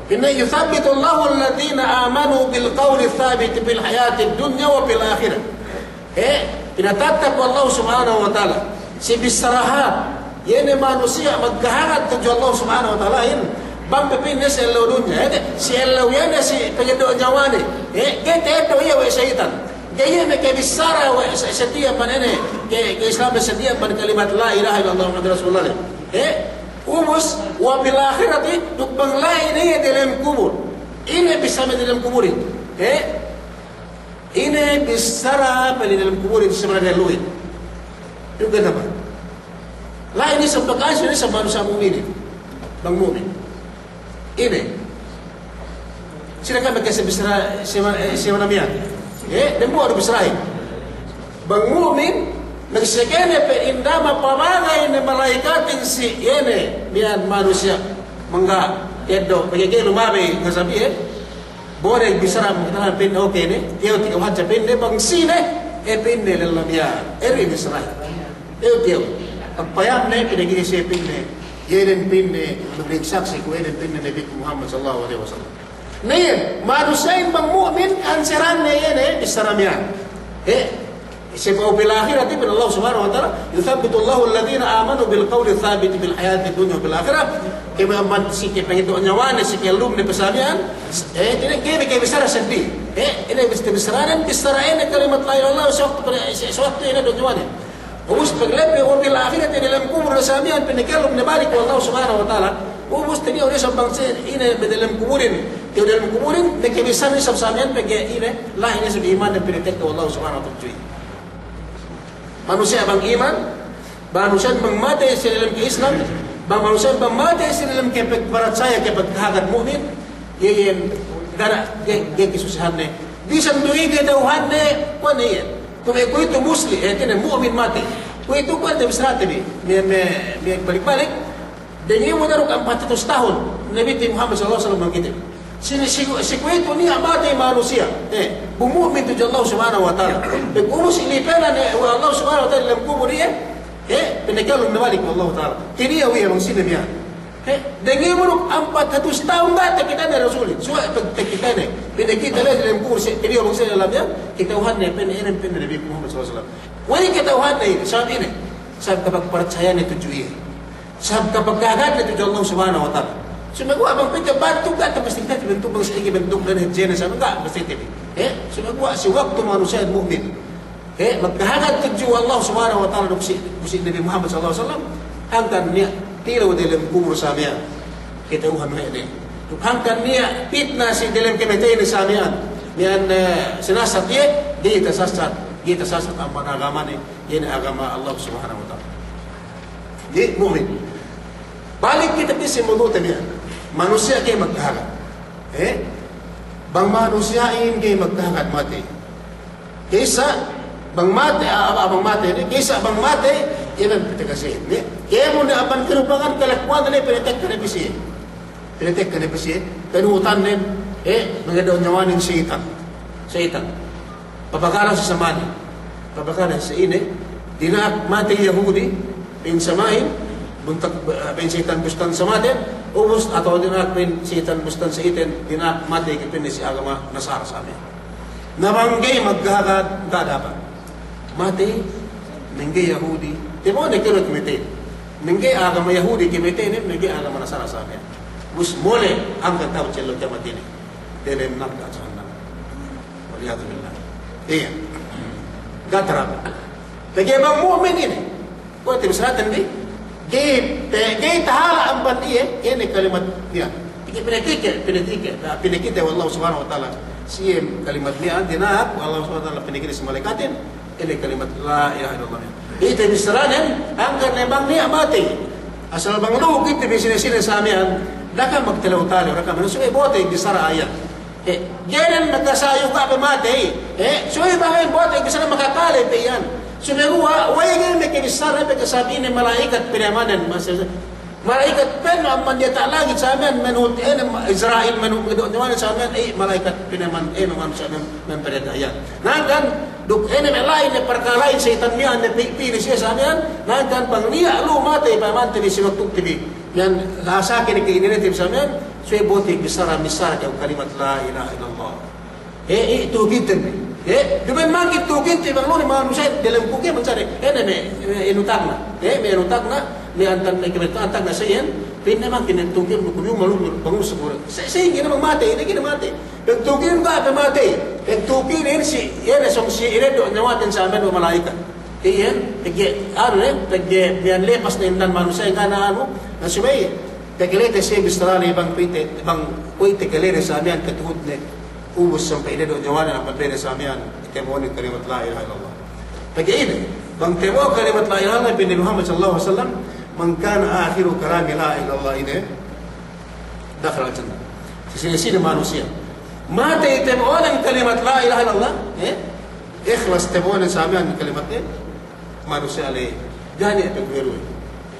Pa'inne, "Yuthabbitullahu alladhina amanu bil qawli thabiti fil hayatid dunya wa fil akhirah." Eh, pinatattap we' Allah Subhanahu wa Ta'ala si bissara hāp, Iye ne manusiya' magkahagad tudju Allah Subhanahu wa Ta'alahin, bang pe pa'inne si ellew dunya, eh, si ellew iye ne si pangeddo' nyawane, eh, ga'i ta'eddo' iye we' seyitan. Ga'i iye makabissara we' se-, setiya' man ine, ke, ke Islam setiya' man kalimat la ilaha illallah Muhammadur Rasulullah. Eh, ubus, wa fil akhirati, duk bang la'i ne iye delem kubul. Ine bissara me' delem kuburin. Eh, ine bissara me' delem kuburin, sebenarnya luwit. Juga nama. La'i ne isab pakansyu ne isab manusiya' mu'minin. Bang mu'min. Ine. Sine kan makasabissara, sima, eh, sima namiyan. Eh, dembuwa' du bissarahin. Bang mu'min, magsakene pe indama pabagay ne mala'ikatin si iye ne, miya'an manusiya'. Mangga', eddo', pegge' ga'i lumabey, ngasabi, eh. Bole bissara magtala pa'inne, oke ne, tiyew, tiyew hadja pa'inne, bang sine, eh, pa'inne lella miya'an. Eri bissarahin. Tiyew, tiyew. Pagpayamne, pinagine siye pa'inne. Iye den pa'inne, magsaksi ku iye den pa'inne Nabiku Muhammad sallallahu alaihi wasallam. Na iyan, manusiya'in bang mu'min, anseranne iye ne, bissara miya'an. Eh, sebab fil akhirati, pa'in Allah Subhanahu wa Ta'ala, yuthabbitullahu alladhina amanu bil qawli thabiti fil hayati dunya wa fil akhirah. Kēmon amban si kapangeddo' nyawane, si kellumne pe sa miya'an, eh, ine, ga'i ne kabissara seddili. Eh, ine bissaranen, bissara ine kalimat la ilaha illallah, sewaktu, sewaktu ine eddo' nyawane. Ubus paglebbi wa fil akhirati, delem kubul ne sa miya'an pinakellum ne balik we' Allah Subhanahu wa Ta'ala. Ubus tinilew ne isab bang si ine me' delem kuburin. Tilew delem kuburin, makabissara ne isab sa miya'an pegge' ine, la'i ne isab iman ne pinatekka we' Allah Subhanahu wa Ta'ala tudju iye. Manusiya' bang iman, bang manusiya' bang matey si delem ke-Islam, bang manusiya' bang matey si delem ke pag-, pagparatsaya ke pagkahagad mu'min, iye iyan, ga' ne, ga'i, ga'i kasusehanne. Bisan du iye kata'uhanne, kuwe' ne iye. Kuwe', kuwe'itu Muslim, eh, hātinen mu'min matey. Kuwe'itu kuwe' ne bissarate bi. Me', me', me' balik-balik. Denge'u ne duk ampat hatus tahun. Nabi Muhammad sallallahu alaihi wasallam bang kite. Si, si, si kuwe'itu niya' matey manusiya'. Eh, bu mu'min tudju Allah Subhanahu wa Ta'ala. Pag ubus ilipenan, eh, we' Allah Subhanahu wa Ta'ala delem kubul iye. Eh, pinakellum ne balik we' Allah Ta'ala. Tinilew iye bang sine miya'an. He, denge'u ne duk ampat hatus tahun ga' takitene Rasulin. Suwa' tak-, takitene. Pinakite la'i delem kubul si, ine bang si dalamne, kata'uhanne pa'inne, ine pa'inne Nabi Muhammad sallallahu alaihi wasallam. We'ey kata'uhanne ine, sabab ine. Sabab kapagpartsayane tudju iye. Sabab kapagkahagadne tudju Allah Subhanahu wa Ta'ala. Sumeguwa' bang pegge' bantuk ga' tapasti kite bantuk bang sa'ingge bantuk dan hadjene sabab ga' pasti kite. He, sumeguwa' si waktu manusiya'in mu'min. He, magkahagad tudju Allah Subhanahu wa Ta'ala duk si, duk si Nabi Muhammad sallallahu alaihi wasallam, hangkan niya' tilew delem kubul sa miya'an, kata'uhan we' ne. Duk hangkan niya' pitna si delem kamateyne sa miya'an, miya'an, eh, sinasat iye, ga'i tasasat, ga'i tasasat amban agamane, iye ne agama Allah Subhanahu wa Ta'ala. Ga'i mu'min. Balik kite pī si mawdu'te miya'an. Manusiya' ga'i magkahagad. Eh? Bang manusiya'in ga'i magkahagad matey. Kaysa bang matey, a-, a-, bang matey, ne? Kaysa bang matey, iye ne pinatekka siye, ne? Kēmon ne amban kalupakan kalakuwan ne pinatekka ne pī siye. Pinatekka ne pī siye. Kanuhutannen, eh, mangeddo' nyawanen seyitan. Seyitan. Papakale si samanen. Papakale si ine, dina'ak matey Yahudi, pa'in samahin, buntak, pa'in seyitan bustan samaten, ubus atawa dina'ak pa'in seyitan bustan sa'iten, dina'ak matey ke pa'inne si agama Nasara samahin. Na bang ga'i magkahagad, ga' dapat. Matey, mangga'i Yahudi, tabo'o ne kēmon kamatey. Mangga'i agama Yahudi kamatey ne, mangga'i agama Nasara samahin. Ubus mole', hangkan ta'abut si ellew kiyamat inin. Delem narka' jahannam. Wal iyadhu billah. Iye. Ga' taraba. Pegge' bang mu'min inin. Kuwe' te bissaraten bi. Ga'i, pe-, ga'i tahala' amban iye, iye ne kalimat miya'an. Pegge' pinakite, pinakite, pinakite we' Allah Subhanahu wa Ta'ala. Si iye kalimat miya'an, dina'ak we' Allah Subhanahu wa Ta'ala pinakite si mala'ikatin. Ine kalimat la ilaha illallah. Ite bissaranen, hangkan ne bang niya' matey. Asal bang lu'u kite bi sine-sine sa miya'an, da'a kam magtalew-talew, da'a kam, subey bo'ote bissara iyan. Eh, ga'i ne makasayu ga' pe matey. Eh, subey bang bo'ote bissara makakale pe iyan. Subey guwa', we'ey ga'i ne makabissara pe, sabab ine mala'ikat pinayaman, maksudne, mala'ikat penno' amban diyata' langit sa miya'an, menurut ine Israil, menurut, menurut nyawanen sa miya'an, eh, mala'ikat pinayaman, eh, manusiya' mem-, memperintah iyan. Na hangkan, duk ine me' la'i ne parkala'in seyitan miya'an ne pi-, pī ne siye sa miya'an, na hangkan bang niya' lu'u matey payamante bi si waktute bi. Miya'an lasa kene ke inenete bi sa miya'an, subey bo'ote bissara, bissara kew kalimat la ilaha illallah. Eh, eh, tu'u kite bi. Eh, duma'in mangkin tu'u kite bang lu'u ne manusiya' delem kubul mansari. Eh, ne me', me' anu tagna'. Eh, me' anu tagna'. Antag ne kebeta'an, antag ne sa iyan, pa'inne, makin ne tukin, duk inin malum, bangun siguru. Sa, sa iyan ga'i ne bang matey, ine ga'i ne matey. Pagtukin ga' pe matey. Pagtukin inin si, iye ne sōng si, ine du nyawaten sa miya'an we' mala'ikat. Iyan, pegge', anu ne, pegge' miya'an lepas ne indan manusiya' ga' ne anu, na subey. Pegge' ley te siye bissara ne bang kuwe'ite, bang kuwe'ite kale ne sa miya'an katuhutne. Ubus sampay ine du nyawanen amban bene sa miya'an, tabo'onen kalimat la ilaha illallah. Pegge' ine, bang tabo'o kalimat la ilaha illallah, pa'in Nabi Muhammad sallallahu alaihi wasallam, "Man kana akhiru kalamihi la ilaha illallah," ine, "dakhalal jannah." Sine-sine manusiya' matey tabo'onen kalimat la ilaha illallah, eh? Ikhlas tabo'onen sa miya'an kalimat, eh? Manusiya' ley, ga' ne pagweruwe.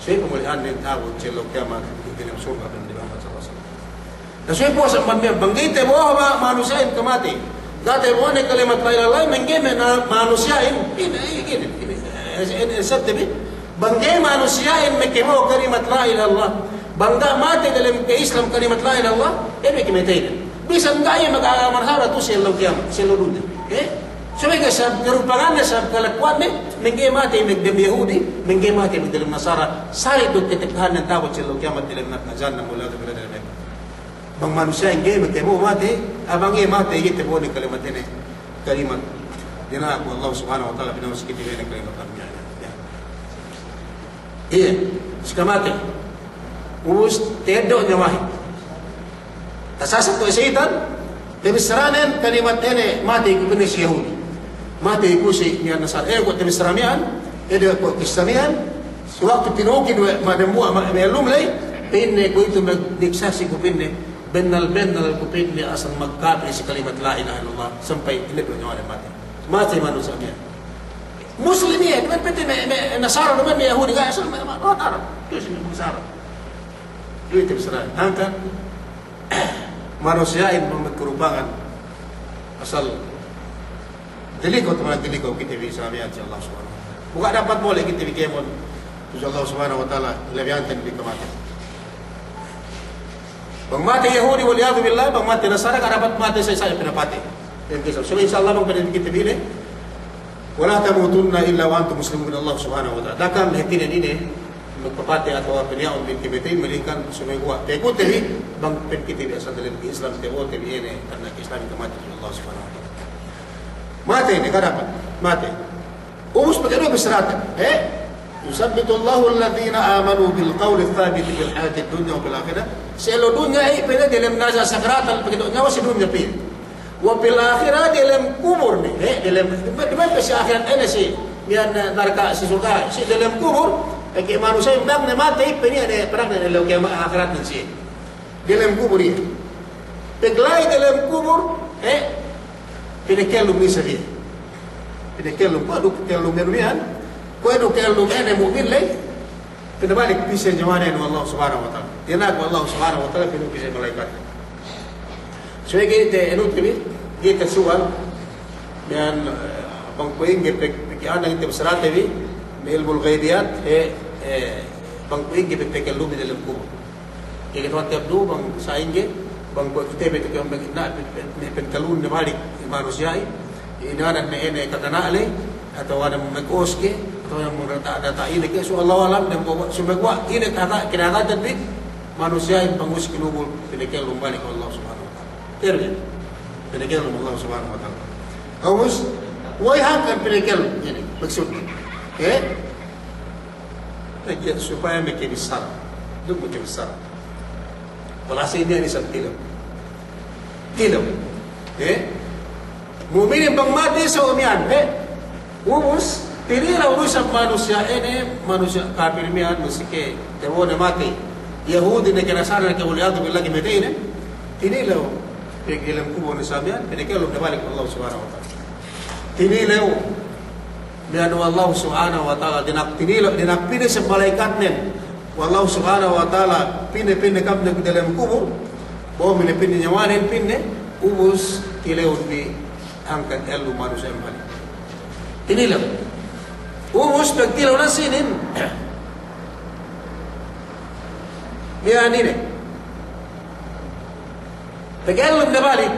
Subey pamuli'annen ta'abut si ellew kiyamat, diyalem surga', pa'in Nabi Muhammad sallallahu alaihi wasallam. Na subey puwas amban miya'an, bang ga'i tabo'o ma-, manusiya'in kamatey. Ga' tabo'one kalimat la ilaha illallah, bang ga'i me' na manusiya'in, ine, ine, ine, ine, ine, ine, bang ga'i manusiya'in makabo'o kalimat la ilaha illallah. Bang ga' matey diyalem ke-Islam kalimat la ilaha illallah, iye me' kamateynen. Bisan ga' iye magagama Nasara tu'u si ellew kiyamat, si ellew dunya. Eh? Subey ga' sabab karupanganne, sabab kalakuwanne, bang ga'i matey magdiyalem Yahudi, bang ga'i matey magdiyalem Nasara, sali' duk katekkahannen ta'abut si ellew kiyamat diyalem narka' jahannam, wal iyadhu billah, diyalem. Bang manusiya'in ga'i makabo'o matey, a bang iye matey ga'i tabo'one kalimat ine, kalimat dina'ak we' Allah subhanahu wa ta'ala, pina'us kite bi ine kalimat la ilaha illallah. Iye, si kamatey. Ubus, teddo' nyawahin. Tasasat we' seyitan, tabissaranen kalimat ine, matey ku pa'inne si Yahudi. Matey ku si miya'an Nasara. Eh, kuwe' tabissara miya'an, eh, de kuwe' kissa miya'an, si waktu tinukin we' me' dembuwa' ma-, me' ellum ley, pa'inne kuwe'itu magsaksi ku pa'inne, bennal-bennal ku pa'inne asal magkapil si kalimat la ilaha illallah, sampay ine du nyawanen matey. Matey manusiya' miya'an. Muslim iye, duma'in pa'inte me', me' Nasara, duma'in me' Yahudi, ga' asal me', me', me' Arab. Tu'u si me' Nasara. Iye tabissara. Hangkan manusiya'in bang magkarupangan asal dilikaw, taman dilikaw kite bi sa miya'an si Allah subhanahu wa ta'ala. Bu ga' dapat mole' kite bi kēmon si Allah subhanahu wa ta'ala, labihanten bi kamatey. Bang matey Yahudi, wal iyadhu billah, bang matey Nasara, ga' dapat matey sa, sa pinapatey. Iyan kisa. So, insya Allah, bang pa'in kite bi ine, "Wa la tamutunna illa wa antum muslimun," Allah subhanahu wa ta'ala. Da'a kam hātinen ine, magpapatey atawa piniya'un bi kamatey, malaingkan sumeguwa' pekute bi, bang pa'in kite bi asal diyalem Islam, tabo'ote bi ine, karna' Islam kamatey, Allah subhanahu wa ta'ala. Matey ne, ga' dapat. Matey. Ubus pegge' du bissaraten, eh? "Yuthabbitullahu alladhina amanu bil qawli thabiti fil hayatid dunya wa fil akhirah." Si ellew dunya, eh, pa'inne diyalem naza' sakaratal, pegge' du nyawa si dunya pī. Wa fil akhirah, diyalem kubul ne, eh, diyalem, duma'in pe si ahirat ine si, miya'an narka' si surga', si diyalem kubul, pegge' manusiya'in bang ne matey, pa'inne, eh, pa'inne ellew kiyamat ahiratnen si. Diyalem kubul iye. Pegla'i diyalem kubul, eh, pinakellum isab iye. Pinakellum, kuwe' du kellum ine miya'an, kuwe' du kellum ine mu'min ley, pinabalik pī siye nyawanen we' Allah subhanahu wa ta'ala. Dina'ak we' Allah subhanahu wa ta'ala, pinū pī siye mala'ikat. So, ga'i te anu te bi, ga'i te suwal, miya'an, eh, bang kuwe' ingge pag-, pag'iyanang te bissarate bi, me' ilmul ghaybiyat, eh, eh, bang kuwe' ingge pagtakellum diyalem kubul. Iye kite bi, bang sa'ingge, bang kuwe' kite bi, te kuwe' me' na, me', me' pagtakellum ne balik manusiya'in, inanan ne ine kakana' ley, atawa ne me' kōs ke, atawa ne me' data', data' ine ke, so Allahu a'lam, dem ko, so me' kuwe' ine kaka-, kinakatan bi manusiya'in bang us kinubul, pinakellum balik we' Allah subhanahu wa ta'ala. Terbiye, pinakellum Allah subhanahu wa ta'ala. Ubus, we' hangkan pinakellum, ine, maksudne. Eh? Pegge' supaya makabissara. Duk makabissara. Walhasil inin isab tilew. Tilew. Eh? Mu'minin bang matey sa miya'an, eh? Ubus, tinilew du isab manusiya' ine, manusiya' kapil miya'an, masike, tabo'one matey. Yahudi ne ke Nasara ne ke, wal iyadhu billah, kamateynen. Tinilew. Pegge' diyalem kubul ne sa miya'an, pinakellum ne balik Allah subhanahu wa ta'ala. Tinilew. Miya'an we' Allah subhanahu wa ta'ala, dina'ak tinilew, dina'ak pī ne isab mala'ikatnen we' Allah subhanahu wa ta'ala, pī ne, pī ne kam ne diyalem kubul, bo' pī ne, pī ne nyawanen, pī ne, ubus tilewun bi hangkan ellu manusiya'in balik. Tinilew. Ubus pagtilew ne sinin, miya'an ine. Pagellum ne balik.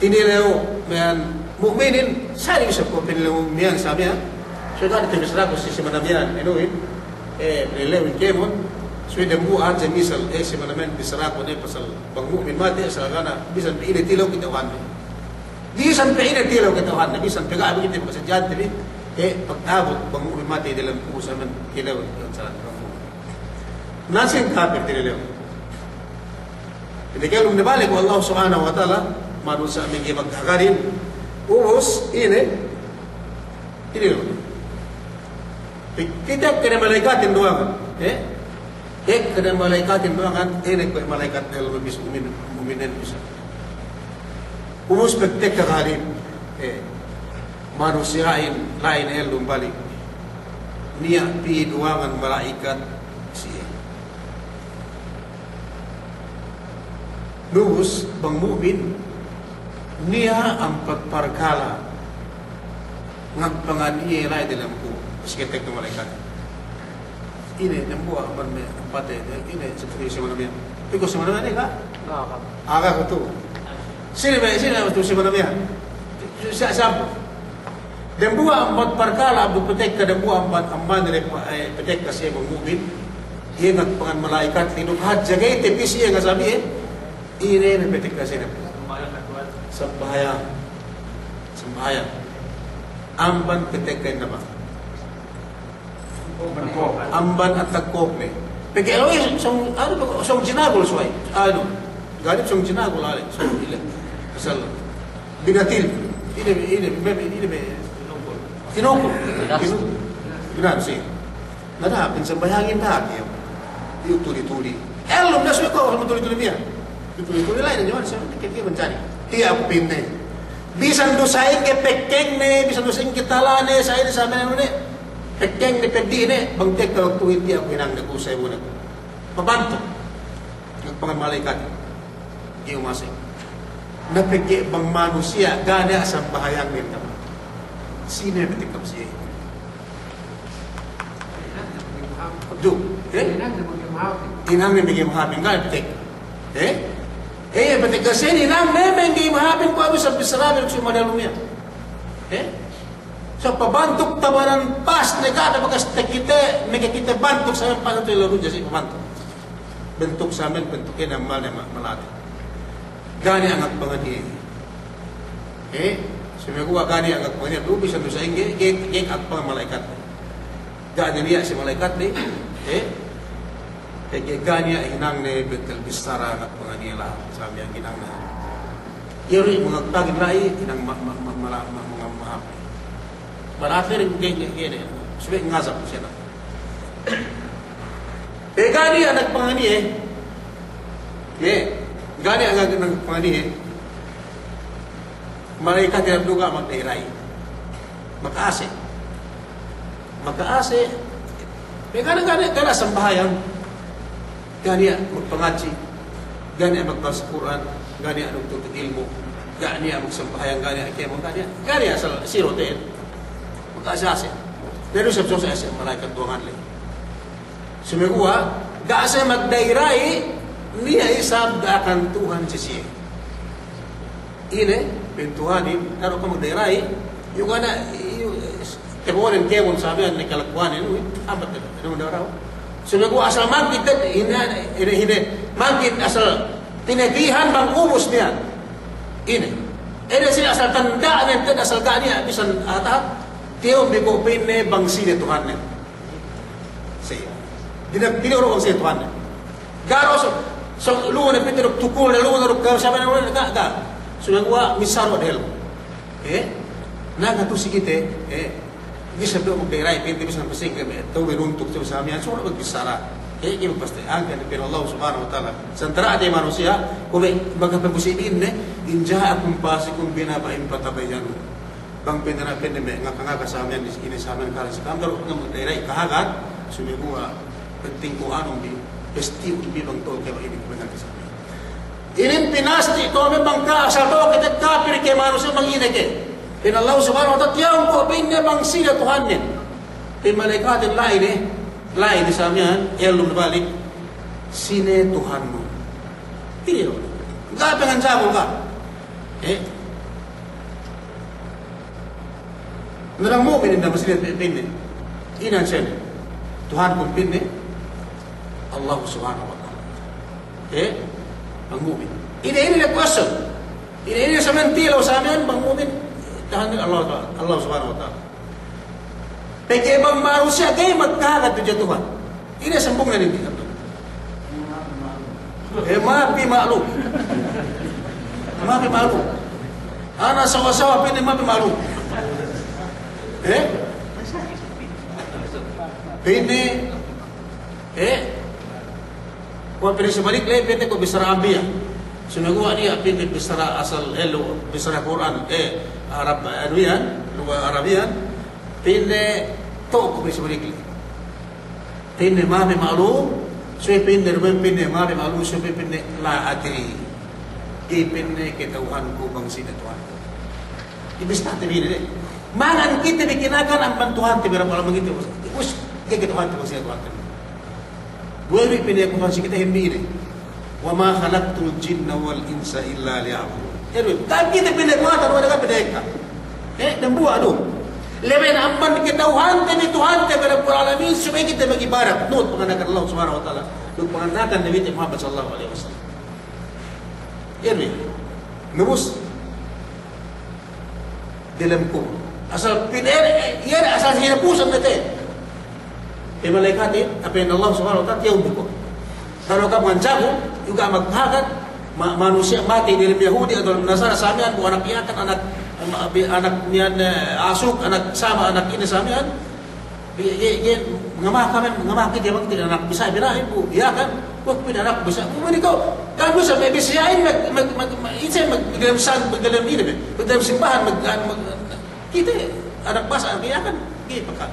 Tinilew miya'an mu'minin, sali' isab kuwe' pinilew miya'an sa miya'an. So, ga' ne tabissaraku si, si mana miya'an, inuhin. Eh, pinilewin kēmon, subey dembuwa' hadja misal, eh, si manamen bissaraku ne pasal bang mu'min matey, asal ga' ne, bisan pe ine tilew kata'uhanne. Bisan pe ine tilew kata'uhanne, bisan pe ga' bi kite pakasadja'ante bi, eh, pagta'abut bang mu'min matey dalem kubul samen tilew, iyan salan bang mu'min. Na sīn kapir tilew. Pegge' kēmon ne balik we' Allah Subhanahu wa Ta'ala, manusiya' mangga'i maghagadin, ubus, ine, ine. Tekka ne mala'ikatin duwangan, eh? Tekka ne mala'ikatin duwangan, ine kuwe' mala'ikat ellew bis mu'min, mu'minin bisa. Ubus pagtekka hagadin, eh, manusiya'in la'i ne ellew balik. Niya' pī duwangan mala'ikat siye. Ubus, bang mu'min, niya' ampat parkala' ngagpangan iye la'i dalem kubul, si tekka ne mala'ikat. Ine, dembuwa' amban me' ampatne, ine, si, si manamen. Pegge' si manamen, ga'? Ga'. Aga kutu. Sine me', sine me' tu si manamen. Sa-, sampū'. Dembuwa' ampat parkala' duk patekka, dembuwa' ampat amban le pa-, eh, patekka siye bang mu'min. Iye ngagpangan mala'ikat, duk hadja ga'i tapī siye ngasabi, eh. Ine ne patekka siye ne. Sambahayang. Sambahayang. Amban patekka ine ba? Amban atagkok ne. Pegge' ellew sōng, anu, sōng jinagul suway. Anu, galib sōng jinagul ale, sōng ile. Asal binatil. Ine, ine, ine, ine, tinukul. Tinukul. Tinukul. Binatil. Na, da, pin sambahayangin da, iye. Iye tuli-tuli. Ellew ne suway ko', tuli-tuli miya'an. Tuli-tuli la'i ne, jaman, sa-, ke-, ke-, mencari. Iye, aku pa'inne. Bisan du sa'ingge pekkengne, bisan du sa'ingge talane, sa'ingge samennu ne, pekkengne, peddi'ne, bang tekka waktu inin aku hinangne ku, sa'ingge ne ku. Pabantuk. Ngagpangan mala'ikat. Iye masing. Na pegge' bang manusiya', ga' niya' sambahayang ne tama. Sine patekka siye? Du, eh? Hinangne mangga'i mahāpin, ga' ne patekka. Eh? Eh, patekka siye hinangne mangga'i mahāpin, kuwe' du sa bissarabi duk si madalum iyan. Eh? So, pabantuk tabanan pas ne ga' ne bakas takite, meke kite bantuk sa pas tu lalu jasi pabantuk. Bantuk samen, bantuk ine amalne ma-, malate. Ga' niya' ngagpangan iye. Eh, sumeguwa' ga' niya' ngagpangan iye, du bisan du sa'ingge, ga'i, ga'i ngagpangan mala'ikat. Ga' niya' si mala'ikat ne, eh, pegge' ga' niya' hinangne betel bissara ngagpangan iye la'i, sampay hinangne. Iye du mangagtagin la'i, hinang ma-, ma-, ma-, mala-, ma-, ma-, mahāp. Baratir ga'i, ga'i, ga'i ne. Subey ngazab siye na. Eh, ga' niya' ngagpangan iye. Eh, ga' niya' ngag-, ngagpangan iye. Mala'ikat iyan du ga' magdayra'i. Maka'ase'. Maka'ase'. Eh, ga' niya', ga' niya', ga' niya' sambahayang. Ga' niya' magpangadji', ga' niya' magbasa Kur'an, ga' niya' magtuntut ilmu', ga' niya' magsambahayang, ga' niya' kēmon, ga' niya', ga' niya' asal siru te'ed. Maka'ase'-ase'. Diyalem sab sōng ase' mala'ikat duwangan ley. Sumeguwa', ga' siye magdayra'i, niya' isab da'akan Tuhan si siye. Ine, pa'in Tuhanin, da'a du kew magdayra'i, iyu' ga' niya', iyu', tabo'onen kēmon sabihan ne kalakuwanen, uy, ambat ne, ine magdayra'i. Sumeguwa' asal mangkin te'ed, ine, ine, ine, mangkin asal tinabihan bang ubus niya'. Ine. Ine siye asal tanda'nen te'ed asal ga' niya' bisan atahat, tiyumbi ko' pa'inne bang sine Tuhannen. Siye. Dina'ak, dina'ak du bang sine Tuhannen. Ga' du so, so, lu'u ne pite duk tukul ne, lu'u ne duk kēmon sabihan ne, ga', ga'. Sumeguwa' missā du dehellu. Eh? Na katu si kite, eh, bisan du magdayra'i pa'inte bisan pasingge me', tau me' nuntuk tau sabihan, sumeguwa' magbissara. Eh, ga'i magpaste', angkan pa'in Allah Subhanahu wa Ta'ala. Santara'te manusiya', kuwe' magpamusibihin ne, in ja'akum fasiqun binaba'in fatabayyanu. Bang pa'inte na pa'inte me' ngaka-ngaka sabihan, ine sabihan kale si kam, daru' magdayra'i kahagad, sumeguwa' penting ku anu bi, pasti bi bang to'o ke bang ine, bang ngaka sabihan. Inin pinasti' to'o me' bang ka-, asal to'o ke te'ed kapir ke manusiya' bang ine ke. Pa'in Allah Subhanahu wa Ta'ala, tiya'un ko' pa'inne bang sine Tuhannen. Pa'in mala'ikatin la'i ne, la'i ne sabihan, ellum balik, sine Tuhannu. Ine lu. Ga' pe ngan jabul ka. Eh? Na bang mu'min inda masjid pe-, pa'inne. Ine siye ne. Tuhanku pa'inne Allah Subhanahu wa Ta'ala. Eh? Bang mu'min. Ine, ine ne question. Ine, ine samen tilew samen bang mu'min. Tuhan Allah, Allah Subhanahu wa Ta'ala. Pegge' bang manusiya' ga'i magkahagad tudju Tuhan. Ine sambungnen inin? Eh, ma fi ma'lum. Ma fi ma'lum. Ana sawa-sawa pa'inne ma fi ma'lum. Eh? Pa'inne, eh? Kuwe' pa'inne si Malik le, pa'inne kuwe' bissara anbiya'. Sumeguwa' niya' pa'inne bissara asal ellew, bissara Kur'an, eh, Arab, anu iyan, luga Arab iyan. Pa'inne, to'o ku pa'inne si Malik le. Pa'inne ma fi ma'lum, subey pa'inne, subey pa'inne ma fi ma'lum, subey pa'inne la adri. Ga'i pa'inne kata'uhanku bang sine Tuhanku. Ibis tahante bi inin de. Mangan kite bi kinakan amban Tuhante bi Rabbul Alamin kite. Us, ga'i kata'uhante bang sine Tuhante bi. Duwe bi pa'inne Tuhan si kitehin bi inin. Wa ma khalaqtul jinna wal insa illa liya'budun. Iye du, ga'i kite pa'inne Tuhan, Tuhan ga'i pa'inne ekka. Eh, dambuwa' du. Leben amban kata'uhante bi Tuhante bi Rabbul Alamin, subey kite mag'ibadat. Nuhut panganda'akan Allah Subhanahu wa Ta'ala. Nuhut panganda'akan Nabite Muhammad sallallahu alaihi wasallam. Iye du. Nubus. Delem kubul. Asal pa'inne, iye, asal hinapusan ne te. Pa'in mala'ikatin, pa'in Allah Subhanahu wa Ta'ala, tiya' umbi ko'. Kalau kamu nganjaku, iyu' ga' magkahagad, ma-, manusiya' matey delem Yahudi atawa Nasara samiyan, bu anak Yakan, anak, anak miyan, eh, Asuk, anak Sama, anak ine samiyan, Iye, iye, iye, ngama kami, ngama kite bang kite anak bisa bina ibu, iye kan? Wah, pa'in anak bisa. Bu, ini kau, kan bisa, me' bisa iyan, me', me', me', me', ite, me', dalam san, dalam ini, me', dalam simbahan, me', me', kite, anak basa, iye kan? Iye, paka.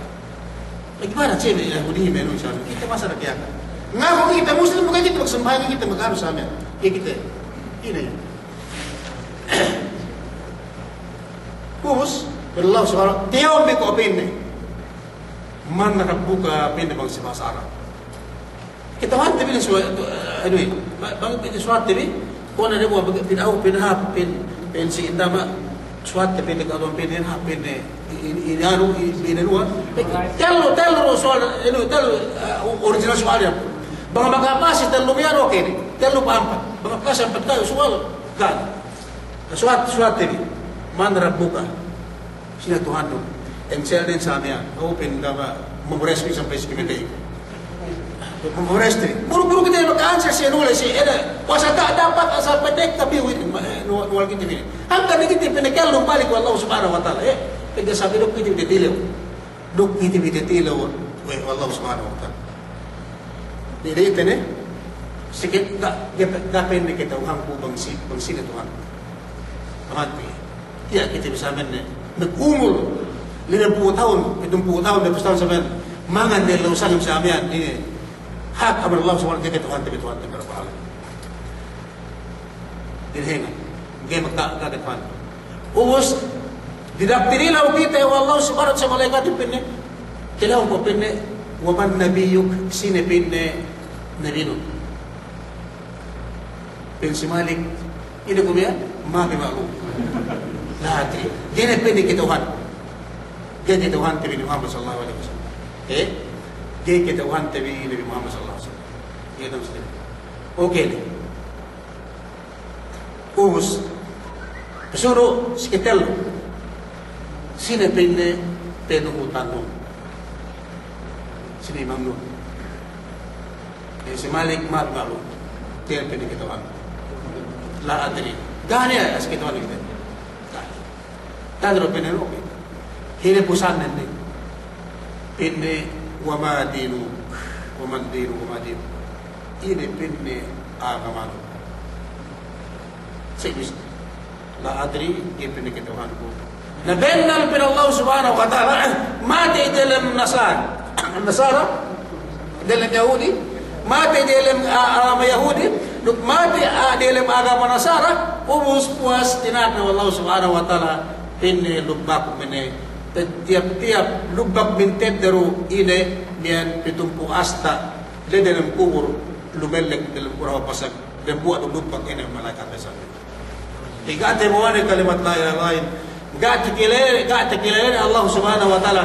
Bagaimana cewek Yahudi, me', nu, sana? Kite masa anak iye kan? Ngaku kite Muslim, bukan kite magsimbahan, kite maganu sama. Iye, kite. Ini. Ubus, Allah Subhanahu, tiya' umbi ko' pa'inne. Man rabbuka pa'inne bang si bahasa Arab. Kata'uhante bi ne suwa-, anu, ba-, bang pa'inne suwate bi, kuwe' ne bu pa'inne, pa'inne, pa'inne, pa'inne si indama, suwate pa'inne, kata'uhante pa'inne, pa'inne, i-, i-, anu, i-, pa'inne nuwa. Tellu, tellu suwal, anu, tellu, eh, original suwal iyan. Bang makapasi tellu miyan, oke ne. Tellu pa ampat. Bang makapasi ampat kayu suwal, ga'i. Suwat, suwate bi. Man rabbuka. Sine Tuhannun? Ensel den sa miya'an. Open dama, memores bi sampay si kimitey. Memores bi. Buru-buru kite maka-answer si anu le si, eda. Puwasa ga' dapat asal pendek tapi wit, eh, nu-, nuwal kite bi. Hangkan kite pinakellum balik we' Allah Subhanahu wa Ta'ala, eh. Pegge' sabab duk kite bi tatilew. Duk kite bi tatilew we' Allah Subhanahu wa Ta'ala. Jadi ite ne, sikit ga', ga', ga' pa'inne kata'uhanku bang si-, bang sine Tuhan. Amat bi. Tiya' kite bi samiyan ne, magumul limempū' tahun, pitumpū' tahun, datus tahun samiyan, mangan ne lausangem samiyan, ine. Hak amban Allah Subhanahu wa Ta'ala, ga'i kata'uhante bi Tuhante bi Rabbul Alamin. Dina'ak, ga'i maka-, ga'i kata'uhan. Ubus, dina'ak tinilew kite we' Allah Subhanahu wa Ta'ala, mala'ikat pa'inne, tilew ko' pa'inne, wa man nabiyyuk, sine pa'inne nabinun? Pa'in si Malik, ine ku miya'an, ma fi ma'lum. La adri. Ga'i ne pa'inne kata'uhan. Ga'i kata'uhante bi Nabi Muhammad sallallahu alaihi wasallam. Eh? Ga'i kata'uhante bi Nabi Muhammad sallallahu alaihi wasallam. Ga'i kata'uhante bi. Oke ne. Ubus, pasunu' si katellu. Sine pa'inne panuhutannun? Sine imamnun? Eh, si Malik, ma fi ma'lum. Tiya' pa'inne kata'uhan. La adri. Ga' ne asal kata'uhan kite. Tadru pa'inne, oke. Hinapusannen ne. Pa'inne, wa ma dinuk, wa man dinuk, wa ma dinuk. Ine pa'inne agamanun? Sa' bissā. La adri, ga'i pa'inne kata'uhanku. Na bennal pa'in Allah Subhanahu wa Ta'ala, matey delem Nasara. Nasara, delem Yahudi, matey delem, a-, agama Yahudi, duk matey, a, delem agama Nasara, ubus puwas dina'ak ne we' Allah Subhanahu wa Ta'ala, pa'inne lubbak mene, tiyap-tiyap lubbak mintedderu ine, miya'an pitumpū' asta, le delem kubul, lumellek delem kubul, pasag, dembuwa' du lubbak ine mala'ikat besar. Ga' tabo'one kalimat la ilaha illallah. Ga' takilele, ga' takilele Allah Subhanahu wa Ta'ala.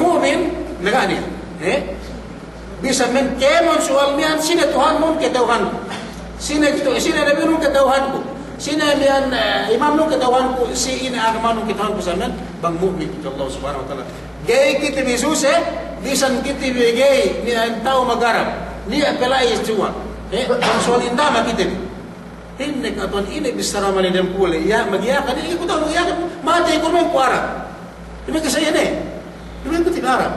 mu'min, na ga' niya'. Eh? Bisan men kēmon su'al miya'an, sine Tuhannun, kata'uhanku. Sine tu-, sine Nabinun, kata'uhanku. Sine miya'an, eh, imamnun, kata'uhanku. Si ine agamanun, kata'uhanku. Sa miya'an bang mu'min tudju Allah Subhanahu wa Ta'ala. Ga'i kite bi suse, bisan kite bi ga'i, niya' ta'u magarap, niya' pe la'i suwal. Eh, bang suwal indama kite bi. Ine ka'atuwan, ine bissara male dem kule, ya', magyakan, ine ku ta'u magyakan, matey ku duma'in ku Arab. Duma'in ku sa iye ne. Duma'in kite bi Arab.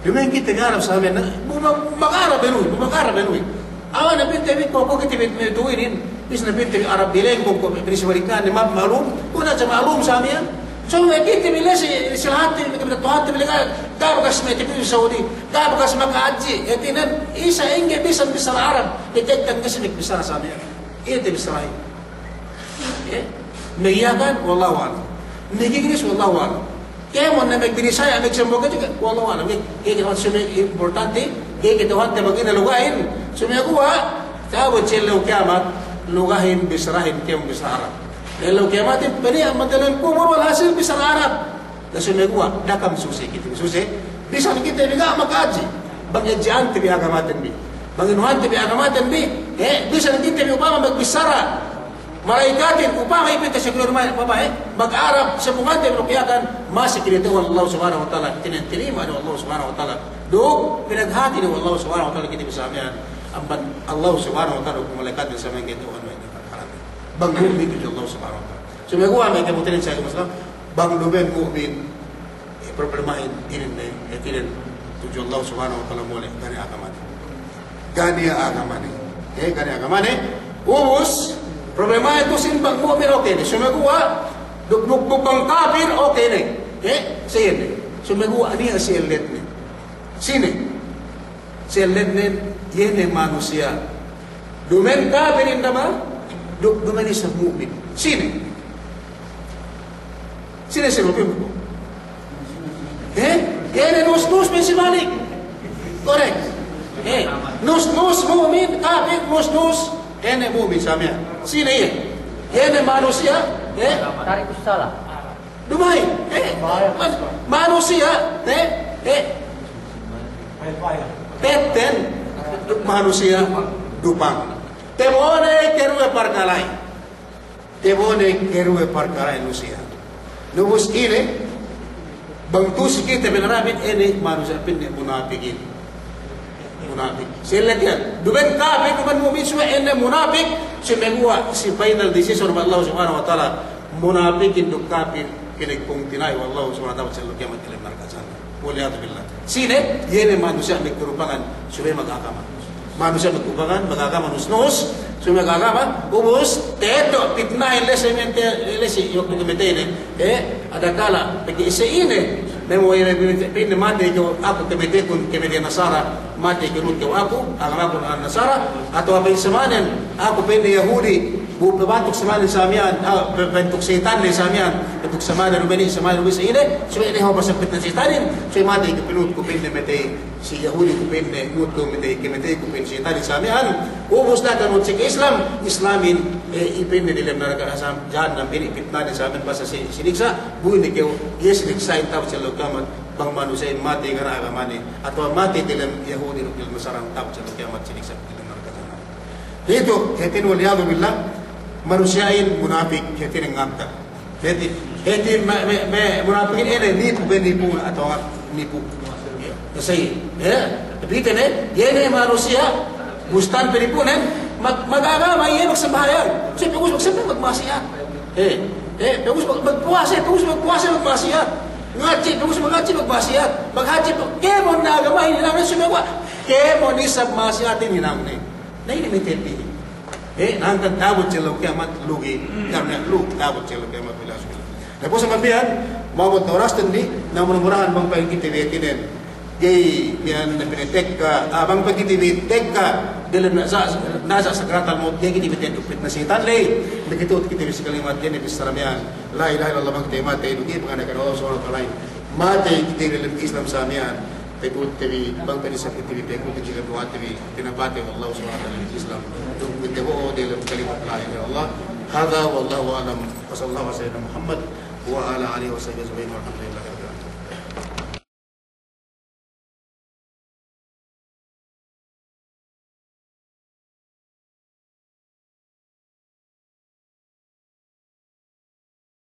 Duma'in kite bi Arab sa miya'an, bu ma-, mag-Arab benuwi, bu mag-Arab benuwi. Awa' ne pinte bi, ko', ko' kite bi, bi tuwinin, bis ne pinte bi Arab bilengkong, ko' bi Amerikane, ma-, ma'lum, ko' na sa ma'lum sa miya'an. So, me' kite bi lesi, si lahatte, me' kite bi Tuhante bi lagi, ga' bakas me' kite bi Saudi, ga' bakas makahadji', hātinen, isa ingge bisan bissara Arab, detekkan ke si me' bissara sa miya'an. Iye te bissarahin. Eh? Magyakan, wallahu a'lam. Maginglis, wallahu a'lam. Kēmon ne magbinisaya', magsambung ke, wallahu a'lam. Ga'i, ga'i kite Tuhante, importante, ga'i kite Tuhante bang ine lugahin. Sumeguwa', ta'abut si ellew kiyamat, lugahin, bissarahin, kēmon bissara Arab. Ellew kiyamatin, peniya' amban diyalem kubul, walhasil bissara Arab. Na sumeguwa', da'a kam suse kite bi suse, bisan kite bi ga' makahadji'. Bang hadji'ante bi agamaten bi. Bang inuhante bi agamaten bi, eh, bisan kite bi upama magbissara mala'ikatin, upama ipin te seguro duma'in, upama, eh, mag-Arab, sambungante bi duk Yakan, masi kinata'uhan Allah Subhanahu wa Ta'ala, tinin-, tinima' ne Allah Subhanahu wa Ta'ala. Duk pinaghati ne Allah Subhanahu wa Ta'ala kite bi sa miya'an, amban Allah Subhanahu wa Ta'ala duk mala'ikatin sa miya'an kinata'uhan we' ne. Bang mu'min tudju Allah Subhanahu wa Ta'ala. Sumeguwa' me' kēmon tinin sa agama Islam, bang duma'in mu'min, eh, problemahin inin ne, eh, hātinen tudju Allah Subhanahu wa Ta'ala mole', ga' niya' agamane. Ga' niya' agamane. Eh, ga' niya' agamane. Ubus, problemahin tu'u sīn bang mu'min, okey ne. Sumeguwa', duk, duk, duk bang kapir, okey ne. Eh, sa iye ne. Sumeguwa' niya' si elletne. Sine? Si elletnen, iye ne manusiya'. Duma'in kapir indama, du-, duma'in isab mu'min. Sine? Sine si mu'min? Eh? Iye ne Nus-nus bin si Malik. Korek. Eh, Nus-nus mu'min, kapir, Nus-nus. Iye ne mu'min sa miya'an. Sine iye? Iye ne manusiya', eh? Tarikus salah. Duma'in, eh, man-, manusiya', eh, eh, petten, manusiya' dupang. Tabo'one kew duwe parkala'in. Tabo'one kew duwe parkala'in manusiya'. Na ubus ine, bang tu'u si kite bi Arabin, ine manusiya' pa'inne munapikin. Munapik. Sellet iyan. Duma'in kapir, duma'in mu'min, subey ine munapik, sumeguwa' si final decision we' Allah Subhanahu wa Ta'ala. Munapikin duk kapir, pinagpungtina'i we' Allah Subhanahu wa Ta'ala si ellew kiyamat diyalem narka' jahannam. Wal iyadhu billah. Sine, iye ne manusiya' magkurupangan, subey magagama. Manusiya' magkurupangan, magagama nus-nus, subey magagama, ubus, teto' pitnahin lese mente, lese, yok, yok mente ine, eh, adakala, pegge' ise ine, Memang iye ne pa'inne, matey kew aku, kamateyku kamatey Nasara, matey kew nuhut kew aku, agamaku Nasara, atawa pa'in samanen, aku pa'inne Yahudi, bu-, bantuk samanen sa miya'an, ah, ba-, bantuk seyitan ne sa miya'an, bantuk samanen duma'in, samanen duma'in sa ine, subey ne hawal pasal pitna seyitanin, subey matey kew, panuhutku pa'inne matey si Yahudi, ku pa'inne nuhut kew matey, kamateyku pa'in seyitanin sa miya'an, ubus da'a kew nuhut si Islam, Islamin, eh, i pa'inne diyalem narka' jahannam, pa'inne pitnahin sa miya'an, basta si-, siniksa', bu ine kew, iye siniksa'in ta'abut si ellew kiyamat, bang manusiya'in matey karna agamane, atawa matey diyalem Yahudi duk diyalem Nasara, ta'abut si ellew kiyamat siniksa' diyalem narka' jahannam. Itu, hātinen wal iyadhu billah, manusiya'in munapik, hātinen ngakta. Hāti, hāti me', me', me' munapikin ine, nipu, be nipu, atawa nipu. Kasi, eh, tapi ite ne, iye ne manusiya', bustan penipunen, mag-, magagama iye magsambahayang. Subey ubus magsambahayang magma'asiyat. Eh, eh, pegge' ubus mag-, magpuwase, pegge' ubus magpuwase magma'asiyat. Ngadji', pegge' ubus magngadji' magma'asiyat. Maghadji', pe-, kēmon ne agamahin hinangne, subey wa-, kēmon isab ma'asiyatin hinangne. Na inin me' tepi. Eh, hangkan ta'abut si ellew kiyamat lugi'. Karna lugi' ta'abut si ellew kiyamat, wal iyadhu billah. Na puwas miya'an, ma'abut na orasten bi, na mura-murahan bang pa'in kite bi hātinen ga'i miya'an na pinatekka, ah, bang pa'in kite bi tekka diyalem nasa', nasa' sakaratal mawt, ga'i kite bi tekka duk pitna seyitan ley. Makatu'ut kite bi si kalimat diyalem bissara miya'an, la ilaha illallah, bang kite matey duk ga'i panganda'akan Allah Subhanahu wa Ta'ala. Matey kite bi diyalem Islam sa miya'an. Pekut te bi, bang pa'in isab kite bi, pekut te bi, pekut te bi, pinapatey we' Allah Subhanahu wa Ta'ala diyalem Islam. Duk kite bo'o diyalem kalimat la ilaha illallah. Hadha wallahu a'lam. Wa sallallahu ala sayyidina Muhammad wa ala alihi wa sahbihi ajma'in. Walhamdulillah.